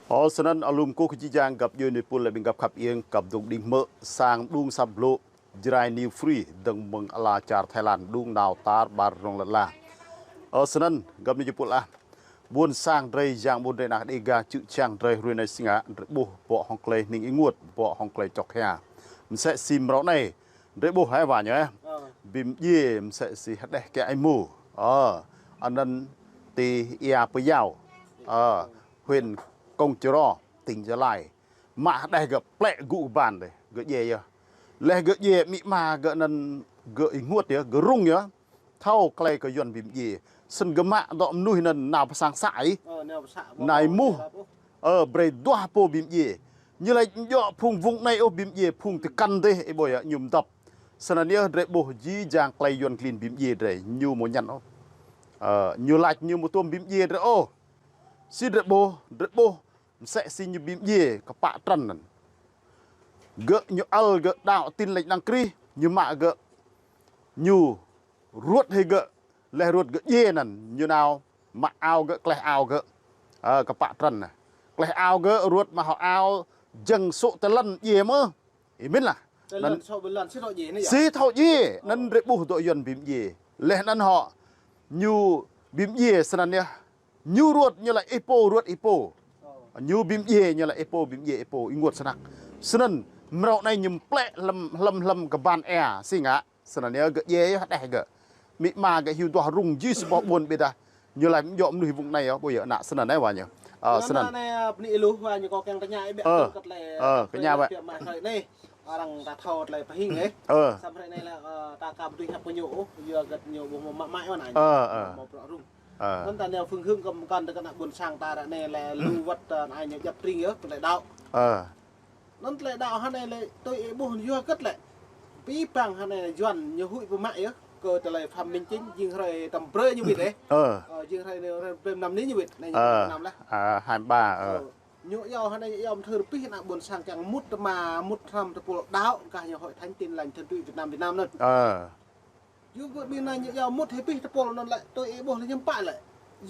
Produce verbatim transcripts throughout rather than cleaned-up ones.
Ơ, snăn alum kơ jih jang găp djuê nui pul lĕ ƀing găp khăp iêng, găp dŏng đing hmư̆, sang đung săp blŭ, Jrai New Free, dơ̆ng mơ̆ng ala čar Thái Lan, đung nao tar ƀar rŏng lăn ala. Ơ, snăn găp nui jih pul ah. Ƀuôn sang drei, yang ƀuôn drei, anak Đêga čư̆ čhiăng drei hrơi anai si ngă, drei ƀuh bŏ hŏng klei hning ênguôt, bŏ hŏng klei čŏk hia. Msĕ si mrâo anai, drei ƀuh hă wa ñu, ơ. Ơ. Bi mdjiê msĕ si hđeh kơ ai mu. Ơ, anăn ti Ia Pơyao. Ơ, huyện Krông Chrô, tỉnh Gia Lai. Mă hđeh gơ̆ plĕ gŭ kơ ban dih, gơ̆ djiê yơh. Leh gơ̆ djiê amĭ ama gơ̆ anăn gơ̆ ênguôt yơh, gơ̆ rŭng yơh. Thâo klei kơ Yuăn bi mdjiê. Snăn gơ̆ mă dŏ mnuih anăn nao pơ sang să ih. Ơ, nao pơ sang să, nao ih ƀuh muh. Ơ, brei duah pô bi mdjiê. Ñu lač djŏ phung vùng anei ôh bi mdjiê, phung tơkăn dih, ih ƀuh yơh, ñu mdăp. Snăn yơh drei ƀuh jih jang klei Yuăn klin bi mdjiê drei, ñu amâo ñăn ôh. Ơ, ñu lač ñu amâo tuôm bi mdjiê drei ôh. Si drei ƀuh, drei ƀuh. Msĕ si ñu bi mdjiê kpă trăn anăn. Gơ̆ ñu ăl gơ̆ đăo Tin Lành Đấng Christ, ñu mă gơ̆, ñu ruăt hĭ gơ̆, leh ruăt gơ̆ djiê anăn, ñu nao mă ao gơ̆, kleh ao gơ̆. Ơ, kpă trăn anăn. Kleh ao gơ̆, ruăt mă hŏ ao jơ̆ng sô̆ tơlăn djiê mơ̆. Ih mĭn lah. Tơlăn anăn sô̆ tơlăn si thâo djiê anei yơh. Si thâo djiê, anăn drei ƀuh dŏ Yuăn bi mdjiê. Leh anăn hŏ, ñu bi mdjiê snăn yơh. Ñu ruăt ñu lač ih pô, ruăt ih pô. Ơ. Ñu bi mdjiê ñu lač ih pô, bi mdjiê ih pô, ênguôt snăk. Snăn, mrâo anei ñu plĕ hlăm, hlăm, hlăm kơ ban êa, si ngă. Snăn yơh gơ̆ djiê yơh hđeh gơ̆. Amĭ ama gơ̆ hiu duah rŭng jih sa boh ƀuôn ƀiădah. Ñu lač djŏ mnuih vùng anei yơh, ƀuh yơh, anăn snăn anei wa ñu. Ơ, snăn. Anei, ơ, bơni ih lu, wa ñu kâo kiăng tơña ih ƀiă. Ơ. Tơl kơ tlei, ơ, tơña tlei ƀiă. Biă mă hrơi anei. Arăng ta thâo tlei pơhing, ơ. Ơ. Samơ̆ hrơi anei lĕ, ơ, ta ka ƀu dưi hăp kơ ñu ôh, yua gơ̆t ñu ƀu mă, mă, mă, mă, ơ, ơ, mă bruă rŭng. Ơ. Anăn ta nao phương hướng kơ mkăn tơ kơ ană ƀuôn sang ta ră anei lĕ lu wăt, ơ, ană ñu djăp tring yơh, tlei đăo. Ơ. Anăn tlei đăo hơnai lĕ tui ih ƀuh yua gơ̆t lĕ. Bi păng hơnai Yuăn ñu huĭ pơmă yơh, kơ tlei Phạm Minh Chính, jing hrơi tăm brơi ñu wĭt, ơ. Ơ. Ơ, jing hrơi anei, hrơi năm anei ñu wĭt, anei ñu, ơ, năm lah. Ơ, hai mươi ba, ơ. Ơ. Ñu iâu hơnai ñu iâu mthưr pih ană ƀuôn sang kiăng mŭt tơma mŭt hrăm tơpul đăo kah ñu Hội Thánh Tin Lành Thuần Túy Việt Nam, Việt Nam anăn. Ơ. Yua kơ ƀing anăn ñu iâu mŭt hĭ pih tơpul anăn lĕ, tui ih ƀuh lĕ hiư̆m pă lĕ.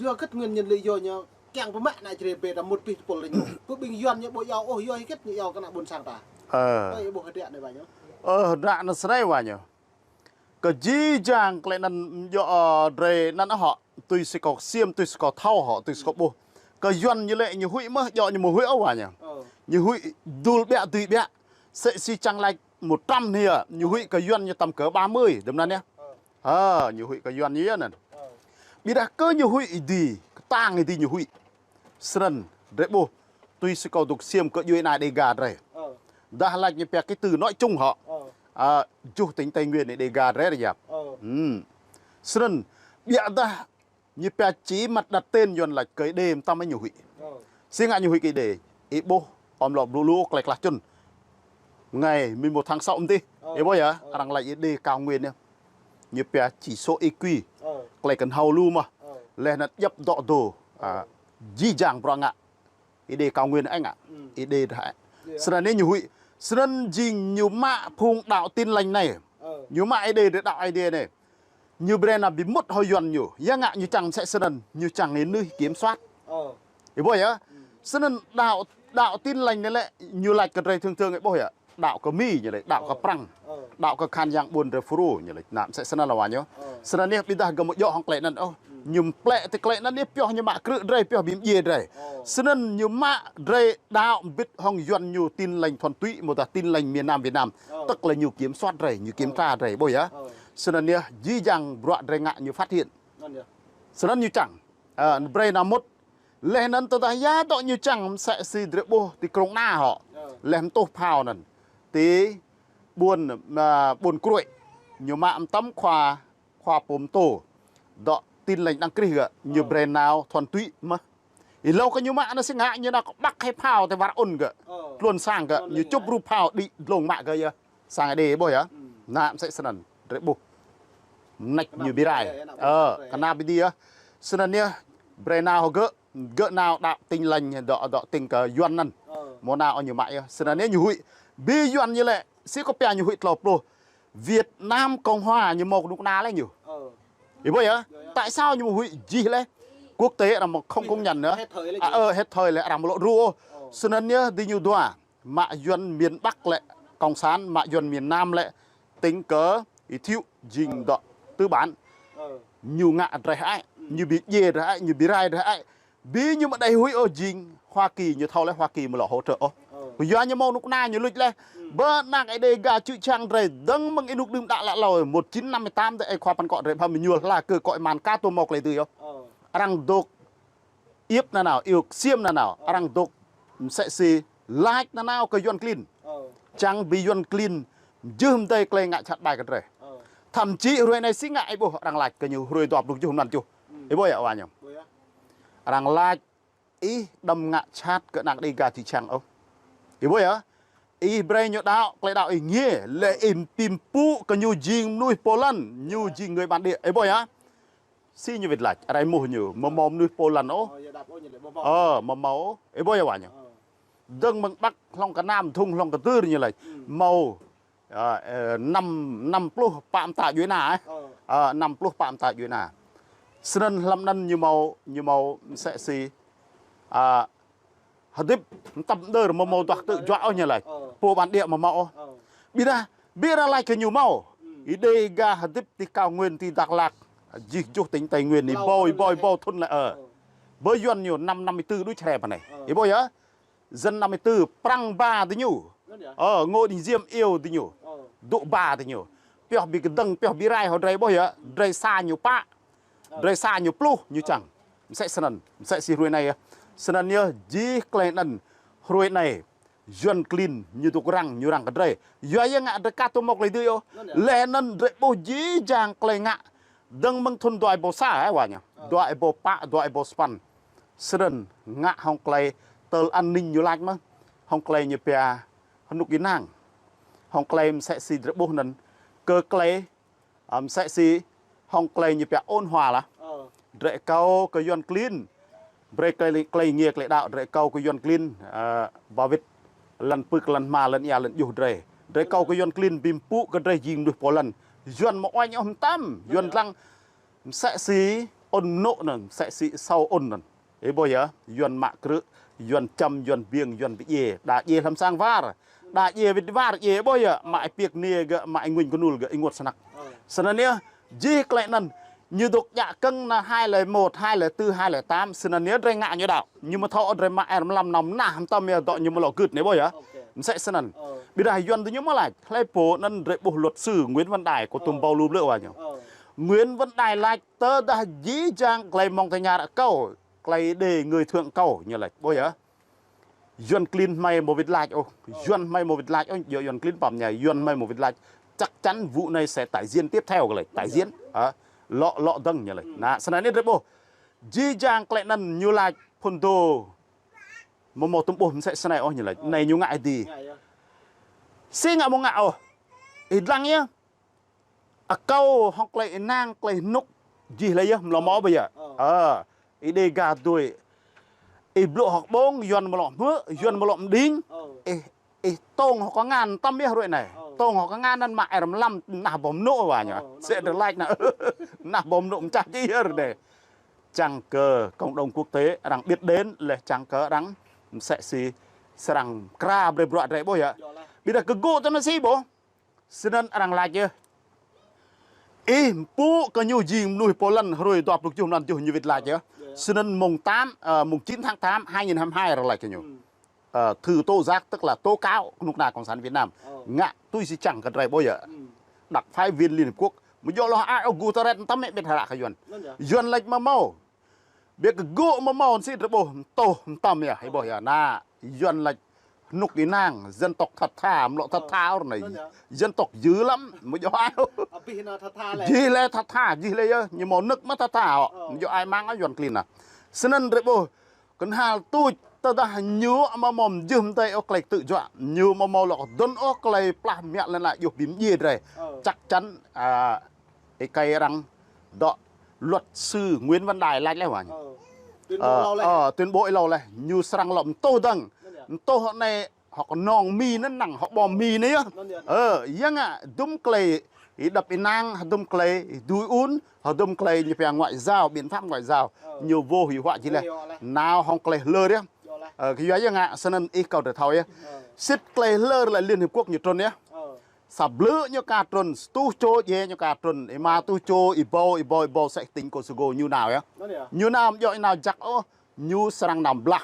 Yua gơ̆t nguyên nhân lý do ñu kiăng pơmă ană Jrai ƀĕ ta mŭt pih tơpul lĕ ñu. Kơ ƀing Yuăn ñu ƀu iâu ôh, yua hĭ gơ̆t ñu iâu kơ ană ƀuôn sang ta. Ơ. Tui ih ƀuh hơdră anei wa ñu. Ơ, hơdră anăn snei wa ñu. Kơ jih jang klei anăn djŏ, ơ, drei anăn hŏ, tui si kâo ksiêm, tui si kâo thâo hŏ, tui si kâo ƀuh. Kơ Yuăn ñu lĕ ñu huĭ mơh, djŏ ñu amâo huĭ ôh wa ñu. Ơ. Ñu huĭ dŭl ƀiă, dưi ƀiă. Msĕ si čang lač một trăm anei yơh, ñu huĭ kơ Yuăn ñu tăm kơ ba mươi, dơ̆m anăn yơh. Ơ. Ơ, ñu huĭ kơ Yuăn ñu yơh anăn. Ơ. Ƀiădah kơ ñu huĭ ih dưi, kơtang ih dưi ñu huĭ. Snăn, drei ƀuh, tui si kâo dôk ksiêm kơ djuê ana Đêga drei. Ơ. Dah lač ñu pia cái từ nói chung hŏ. Ơ. Ơ, tơjuh tỉnh Tây Nguyên anei Đêga drei yap. Ơ. Hm. Snăn, ƀiădah ñu pia chỉ mặt đặt tên Yuăn lač kơ Êđê mtam ñu huĭ. Ơ. Si ngă ñu huĭ kơ Êđê. Ih ƀuh, ƀơ̆ng lŏ blŭ lu klei klah čŭn. Ngày mười một tháng sáu mdih. Ơ. Ih ƀuh yơh, ơ, arăng lač Êđê cao nguyên yơh. Ñu pia chỉ số E Q. Ơ. Klei kơnhâo lu mơh. Ơ. Leh anăn djăp dŏ dô. Ơ. Ơ. Jih jang bruă ngă Êđê cao nguyên ĕng ah. Êđê dah. Snăn anei ñu huĭ. Snăn jing ñu mă phung đăo Tin Lành anei. Ñu mă Êđê, drei đăo Êđê anei. Ñu brei nao bi mŭt hŏng Yuăn ñu. Ya ngă ñu čang msĕ snăn, ñu čang ih nui kiểm soát. Ih ƀuh yơh. Snăn đăo, đăo Tin Lành anei lĕ, ñu lač kơ drei thường thường ih ƀuh yơh. Đăo kơ Mi ñu lač, đăo kơ Prăng. Đăo kơ khăn yang ƀuôn drei Fulro ñu lač. Anăn msĕ snăn lĕ wa ñu. Snăn anei ƀiădah gơ̆ amâo djŏ hŏng klei anăn ôh. Ñu plĕ tơ klei anăn anei pioh ñu mă krư̆ drei, pioh bi mdjiê drei. Snăn ñu mă drei đăo mbĭt hŏng Yuăn ñu Tin Lành Thuần Túy, mơ̆ dah Tin Lành miền Nam Việt Nam. Tức là ñu kiểm soát drei, ñu kiểm tra drei, ƀuh yơh. Snăn anei jih jang bruă drei ngă ñu phát hiện. Snăn ñu čang. Ơ, brei nao mŭt. Leh anăn tơdah ya dŏ ñu čang msĕ si drei ƀuh ti Krông Ana hŏ. Leh mtuh phao anăn. Ti ƀuôn, ơ, ƀuôn Kruĕ. Ñu mă mtam khua, khua pô mtô. Dŏ Tin Lành Đấng Christ gơ̆. Ñu brei nao thuần túy mơh. Ih lŏ kơ ñu mă anăn si ngă ñu nao kơ ƀăk hĭ phao ti war ŭn gơ̆. Tluôn sang gơ̆. Ñu čŭp rup phao đĭ dlông mă gơ̆ yơh. Sang Êđê ƀuh yơh. Anăn msĕ snăn. Drei ƀuh. Mnêč ñu bi rai. Ơ, kơnap bi dih yơh. Snăn anei brei nao hŏng gơ̆, gơ̆ nao đăo Tin Lành dŏ, dŏ tĭng kơ Yuăn anăn. Mơ̆ nao ñu mă yơh. Snăn anei ñu huĭ. Bi Yuăn ñu lĕ, si kâo pia ñu huĭ tlâo pluh. Việt Nam Cộng Hòa ñu mâo kơnuk kơna leh ñu. Ih ƀuh yơh. Tại sao ñu mâo huĭ jih leh. Quốc tế arăng mơ̆ không công nhận nữa. Hết thời lĕ. À, ờ, hết thời lĕ, arăng mơ̆ lŏ djru ôh. Ơ. Snăn yơh di ñu dua. Mă Yuăn miền Bắc lĕ cộng sản, mă Yuăn miền Nam lĕ tính kơ ý thiệu jing dŏ tư bản. Ơ. Ñu ngă drei hơăi, ñu bi djiê drei hơăi, ñu bi rai drei hơăi. Bi ñu mơ̆ đei huĭ ôh jing Hoa Kỳ, ñu thâo lĕ Hoa Kỳ mơ̆ lŏ hỗ trợ ôh. Ơ. Yua ñu mâo kơnuk kơna ñu luč leh. Bơ ană Ơi Adai gah čư̆ čhiăng drei dơ̆ng mơ̆ng ênuk đưm đă lă loi một chín năm mươi tám tơ ơi khua păn kŏ drei pham ñu hla kơ kơ êman ka tô mâo klei dưi ôh. Ơ. Arăng dôk iĕp nanao, iŏk ksiêm nanao, arăng dôk msĕ si lač nanao kơ Yuăn klin. Ơ. Čang bi Yuăn klin jưh mdei klei ngă jhat ƀai kơ drei. Ơ. Thậm chí hruê anai si ngă ih ƀuh arăng lač kơ ñu hruê dua pluh kjuh mlan kjuh. Ih ƀuh yơh wa ñu. Arăng lač ih đăm ngă jhat kơ ană Ơi Adai gah čư̆ čhiăng ôh. Ih ƀuh yơh. Ih brei ñu đaŏ, klei đaŏ ih ngiê, lĕ ih pim pŭ kơ ñu jing mnuih pô lăn, ñu jing người bản địa. Ih ƀuh yơh. Si ñu wĭt lač, rai muh ñu, mơ̆ mâo mnuih pô lăn ôh. Ơ, mơ̆ mâo ôh. Ih ƀuh yơh wa ñu. Dơ̆ng mơ̆ng Bắc hlŏng kơ Nam, Dhŭng hlŏng kơ Dưr ñu lač. Mâo, ơ, ơ, năm, năm pluh pă mta djuai ana, ơ. Ơ, năm pluh pă mta djuai ana. Snăn hlăm anăn ñu mâo, ñu mâo msĕ si, ơ, hơdip mtăp mđơr mơ̆ mâo duah tơ̆ juă ôh ñu lač. Pô bản địa mơ̆ mâo ôh. Ƀiădah, ƀiădah lač kơ ñu mâo. Ih đei gah hơdip ti cao nguyên ti Dak Lak. Jih juh tỉnh Tây Nguyên ih ƀuh, ih ƀuh, ih ƀuh thŭn lĕ, ơ. Bơ Yuăn ñu năm năm mươi tư đuč hrĕ pơ anai. Ih ƀuh yơh. Dân năm mươi tư, Prăng ba di ñu. Ơ, Ngô Đình Diệm iêu di ñu. Dŏ ba di ñu. Pioh bi kơdơ̆ng, pioh bi rai hŏ drei ƀuh yơh. Drei sa ñu pă. Drei sa ñu pluh ñu čang. Msĕ snăn, msĕ si hruê anai yơh. Snăn yơh, jih klei anăn hruê anai Yuăn klin ñu dôk răng, ñu răng kơ drei. Yua yơh ngă drei ka tô mâo klei dưi ôh. Leh anăn drei ƀuh jih jang klei ngă. Dơ̆ng mơ̆ng thŭn dua êbâo sa, ơ, wa ñu. Dua êbâo pă, dua êbâo sa păn. Snăn ngă hŏng klei tơl an ninh ñu lač mơ̆. Hŏng klei ñu pia hnŭk ênang. Hŏng klei msĕ si drei ƀuh anăn. Kơ klei Ơ, msĕ si hŏng klei ñu pia ôn hòa lah. Drei akâo kơ Yuăn klin. Brei klei, klei ngiê klei đaŏ, drei akâo kơ Yuăn klin, ơ, ba wĭt lăn pưk, lăn hma, lăn ia, lăn djuh drei. Drei akâo kơ Yuăn klin bi mpŭ kơ drei jing mnuih pô lăn. Yuăn mơ̆ uañ ôh mtam, Yuăn dlăng msĕ si ôn mnŭ anăn, msĕ si asâo ôn anăn. Ih ƀuh yơh, Yuăn mă krư̆, Yuăn čăm, Yuăn biêng, Yuăn bi djiê, đa djiê hlăm sang war, đa djiê wĭt war djiê ƀuh yơh, mă ih piek niê gơ̆, mă ih nguñ kơnul gơ̆, ih ênguôt snăk. Snăn yơh, jih klei anăn, ñu dôk djă kơ̆ng nao hai lẻ một, hai lẻ tư, hai lẻ tám, snăn yơh drei ngă ñu đaŏ. Ñu mơ̆ thâo drei mă R mười lăm nao mnah mtam yơh dŏ ñu mơ̆ lŏ gưt anai ƀuh yơh. Msĕ snăn. Ƀiădah Yuăn di ñu mơ̆ lač, hlei pô anăn drei ƀuh luật sư Nguyễn Văn Đài kơ tŭm ƀâo lu blư̆ wa ñu. Nguyễn Văn Đài lač tơdah jih jang klei mơ̆ng tơ ñar akâo, klei đe người thượng akâo ñu lač. Ƀuh yơh. Yuăn klin hmei mơ̆ wĭt lač ôh. Yuăn hmei mơ̆ wĭt lač ôh, djŏ Yuăn klin păm ñu, Yuăn hmei mơ̆ wĭt lač. Chắc chắn vụ này sẽ tái diễn tiếp theo kơ lač. Tái diễn. Ơ, lŏ, lŏ dơ̆ng ñu lač. Nă, snăn anei drei ƀuh. Jih jang klei anăn ñu lač phŭn dô. Mơ̆ mâo tŭm ƀuh msĕ snei ôh ñu lač. Anei ñu ngă ih di. Si ngă mơ̆ ngă ôh. Ih dlăng yơh. Akâo hŏng klei ênang, klei hnŭk, jih leh yơh, mlâo mâo ƀơi yơh. Ơ, ih đei gah dui. Ih blŭ hŏk ƀông, Yuăn mlâo hmư̆, Yuăn mlâo mđing. Ih, ih tông hŏk kơngan tăm yơh ruai anei. Tông hŏk kơngan anăn mă R mười lăm, nah bom nô wa ñu. Sĕ drei lač nah. Nah bom nô mčah jih yơh ruai anei. Čang kơ cộng đồng quốc tế arăng biết đến leh čang kơ arăng msĕ si srăng kra brei bruă drei ƀuh yơh. Ƀiădah kơ gŭ tơ anăn si ƀuh. Snăn arăng lač yơh. Ih mpŭ kơ ñu jing mnuih pô lăn hruê dua pluh kjuh mlan kjuh ñu wĭt lač yơh. Snăn mùng tám, ơ, mùng chín tháng tám hai nghìn hai mươi hai arăng lač kơ ñu. Ơ, thư tố giác tức là tố cáo knŭk kna cộng sản Việt Nam. Ngă tui si čang kơ drei ƀuh yơh. Đặc phái viên Liên Hợp Quốc. Mơ̆ djŏ lŏ ai ôh Guterres mtam mĕ ƀiă hră kơ Yuăn. Yuăn lač mơ̆ mâo. Ƀiădah kơ gŭ mơ̆ mâo si drei ƀuh, mtô mtam yơh, ih ƀuh yơh. Nă, Yuăn lač hnŭk ênang, dân tộc thật thà, mlâo thật thà ôh anei. Dân tộc dữ lắm, mơ̆ djŏ ai ôh. Jih leh thật thà, jih leh yơh, ñu mâo nơ̆k mơ̆ thật thà ôh. Mơ̆ djŏ ai mang ôh Yuăn klin nă. Snăn drei ƀuh, kơnhal tuč, tơdah ñu mơ̆ mâo mjưh mdei ôh klei ktư̆ juă, ñu mơ̆ mâo lŏ dŭn ôh klei plah mă lăn ala djuh bi mdjiê drei. Chắc chắn, à, Êkei arăng dŏ luật sư Nguyễn Văn Đài lač leh wa ñu. Tuyên bố êlâo leh. Ơ, tuyên bố êlâo leh. Ñu srăng lŏ mtô dơ̆ng. Mtô anei hŏk nong Mi anăn năng hŏk bom Mi anei yơh. Ơ, yơh ngă dŭm klei Ih đăp ih năng hơdôm klei, ih dui un hơdôm klei ñu pia ngoại giao, biện pháp ngoại giao. Ñu vô hủy hoại jih laih. Nao hŏng klei hlơr yơh. Ơ, kơ yua yơh ngă, snăn ih kâo drei thâo yơh. Sĭt klei hlơr lĕ Liên Hiệp Quốc ñu trŭn yơh. Sa blư̆ ñu ka trŭn, sa rơtuh čô djai ñu ka trŭn, ih mă rơtuh čô, ih ƀâo, ih ƀâo, ih ƀâo, sĕ tỉnh Kosovo ñu nao yơh. Ñu nao amâo djŏ ih nao jăk ôh, ñu srăng nao blah,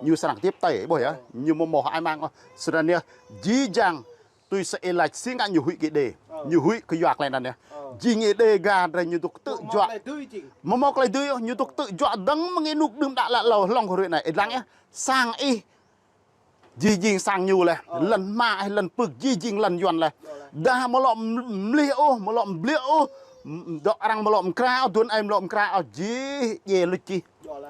ñu srăng tiếp tay, ih ƀuh yơh, ñu amâo mâo ai mang ôh. Snăn yơh, jih jang, tui sa ih lač si ngă ñu huĭ kơ Êđê, ñu huĭ kơ yua klei anăn yơh. Jing Êđê gah drei ñu dôk tư̆ juă. Amâo mâo klei dưi ôh, ñu dôk tư̆ juă dơ̆ng mơ̆ng ênuk đưm đă lă lâo hlŏng hruê anei, ih dlăng yơh. Sang ih jih jing sang ñu leh, lăn hma ih, lăn pưk, jih jing lăn Yuăn leh. Dah amâo lŏ mlih ôh, amâo lŏ mbliă ôh, dŏ arăng amâo lŏ mkra ôh, aduôn aê amâo lŏ mkra ôh, jih djai luč jih.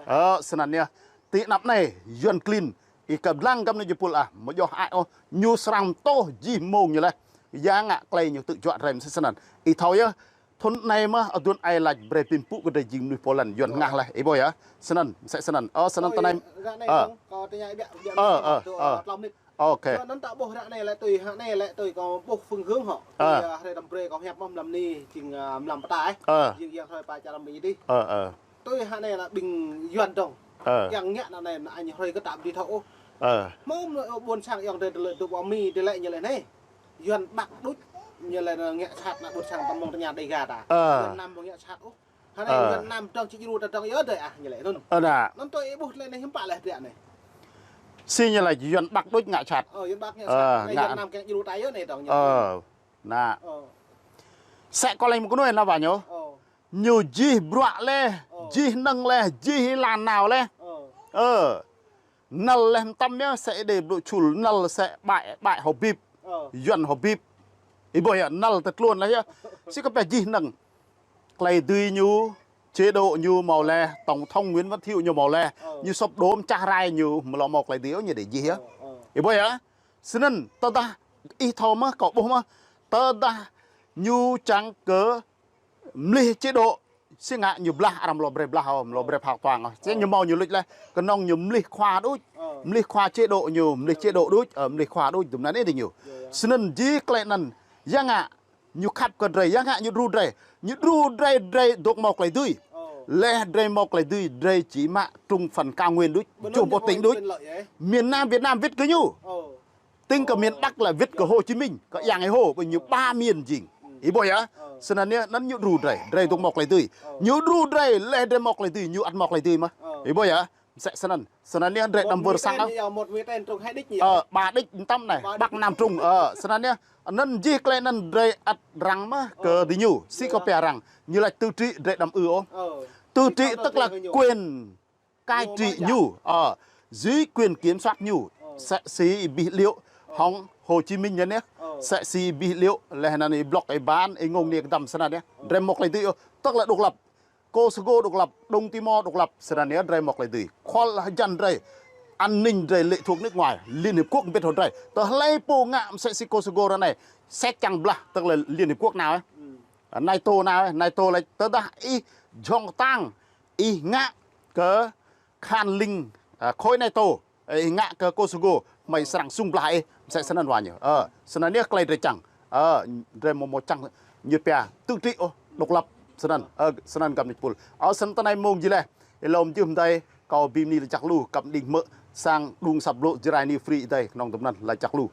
Ơ, snăn yơh. Ti anăp anei, Yuăn klin, ih kăp dlăng găm anei jơpul ah, amâo djŏ ai ôh, ñu srăng mtô jih mông ñu leh. Ya ngă klei ñu tư̆ juă drei mơsĕ snăn. Ih thâo yơh, thŭn anei mơh, aduôn aê lač brei bi mpŭ kơ drei jing mnuih pô lăn, Yuăn hngah leh, ih ƀuh yơh. Snăn, msĕ snăn. Ơ, snăn tơ anei. Ơ, ơ, ơ. Ok. Anăn ta ƀuh ră anei lĕ tui, ră anei lĕ tui kâo ƀuh phương hướng hŏ. Tui, ơ, hrơi đăm brei kâo hiăp mơh mlam anei, jing, ơ, mlam pơtă, ơ. Jing yang hrơi pa čar mi dih. Ơ, ơ. Tui ră anei lĕ ƀing Yuăn dơ̆ng. Ơ. Yang ngă anăn anei, anăn hrơi kơ ta ƀu thâo ôh. Ơ. Mơ̆ng ƀuôn sang yang drei lĕ dôk ƀơ Mi, drei lĕ ñu lĕ anei. Yuăn Bắc đôč, ñu lĕ ngă sat ană ƀuôn sang ta mơ̆ng tơña Đêga ta. Ơ. Yuăn Nam mơ̆ng ngă sat ôh. Hơnai Yuăn Nam dơ̆ng či djru ta dơ̆ng yơh drei ah, ñu lĕ anŭn. Ơ, anăn. Anŭn tui ih ƀuh lĕ anei hiư̆m pă leh drei anei. Si ñu lač Yuăn Bắc đôč ngă sat. Ơ, Yuăn Bắc ngă sat. Ơ, anai ngă. Yuăn Nam kiăng djru ta yơh anei dơ̆ng ñu. Ơ, anăn. Ơ. Sĕ kơ lĕ mơ̆ng kơ anai nao wa ñu. Ơ. Ñu jih bruă leh, ơ, jih hnơ̆ng leh, jih êlan nao leh. Ơ. Ơ. Năl leh mtam yơh, sĕ Êđê ƀu djơ̆ čul, năl sĕ ƀai, ƀai hŏ bip. Ơ. Yuăn hŏ bip. Ih ƀuh yơh, năl tơ tluôn leh yơh. Si kơ pĕ jih hnơ̆ng. Klei dưi ñu, chế độ ñu mâo leh, Tổng thống Nguyễn Văn Thiệu ñu mâo leh. Ơ. Ñu sŏp đôm čah rai ñu, amâo lŏ mâo klei dưi ôh, ñu đei jih yơh. Ơ, ơ. Ih ƀuh yơh. Snăn, tơdah ih thâo mơh, kâo ƀuh mơh. Tơdah ñu čang kơ mlih chế độ, si ngă ñu blah, arăng amâo lŏ brei blah ôh, amâo lŏ brei phao tuang ôh. Ơ. Ñu mâo ñu luč leh, kơnơ̆ng ñu mlih khua đôč, ơ, mlih khua chế độ ñu, mlih chế độ đôč, ơ, mlih khua đôč, dŭm anăn ih dih ñu. Ơ, ơ. Snăn jih klei anăn, ya ngă, ñu khăp kơ drei, ya ngă ñu djru drei. Ñu djru drei, drei dôk mâo klei dưi. Ơ. Leh drei mâo klei dưi, drei či mă trŭng phần cao nguyên đôč, čuh pô tỉnh đôč. Miền Nam Việt Nam wĭt kơ ñu. Ơ. Tĭng kơ miền Bắc lĕ wĭt kơ Hồ Chí Minh, kơ Yang Êhô, ƀơi ñu ba miền jing. Ih ƀuh yơh, snăn yơh, anăn ñu djru drei, drei dôk mâo klei dưi. Ñu djru drei, leh drei mâo klei dưi, ñu ăt mâo klei dưi mơh. Ih ƀuh yơh, msĕ snăn, snăn yơh, drei đăm wơr sang ôh. Ơ, ba đĭč mtam anei, Bắc Nam trŭng, ơ, snăn yơh, anăn jih klei anăn drei ăt răng mơh kơ diñu, si kơ pĕ răng, ñu lač tự trị drei đăm ư ôh. Tự trị tức là quyền cai trị ñu, ơ, dưới quyền kiểm soát ñu, sĕ si ih bi liu, hŏng Hồ Chí Minh ñu anei, sĕ si ih bi liu, leh anăn ih blŏk ih ban, ih ngông anei kơdăm snăn yơh. Drei mâo klei dưi ôh, tức là độc lập. Kosovo độc lập, Đông Timor độc lập, snăn yơh drei mâo klei dưi. Khul hơjăn drei, an ninh drei lệ thuộc nước ngoài, Liên Hiệp Quốc ƀĭt hŏng drei. Tơdah hlei pô ngă msĕ si Kosovo ră anei, sĕ čang blah, tức là Liên Hiệp Quốc nao, ơ. NATO nao, NATO lĕ tơdah ih jhŏng ktang, ih ngă kơ khan ling, ơ, khối NATO, ơ, ih ngă kơ Kosovo, hmei srăng sung blah ih, msĕ snăn wa ñu. Ơ, snăn yơh klei drei čang. Ơ, drei amâo mâo čang ñu pia tự trị ôh, độc lập, snăn, ơ, snăn găm anei jơpul. Ơ, snăn tơ anei mông jih leh, ih lŏm jưh mdei, kâo bi mni lač jăk lu, kăp đĭng hmư̆, sang đŭng asăp blŭ Jrai New Free adih, knŏng dŭm anăn lač jăk lu.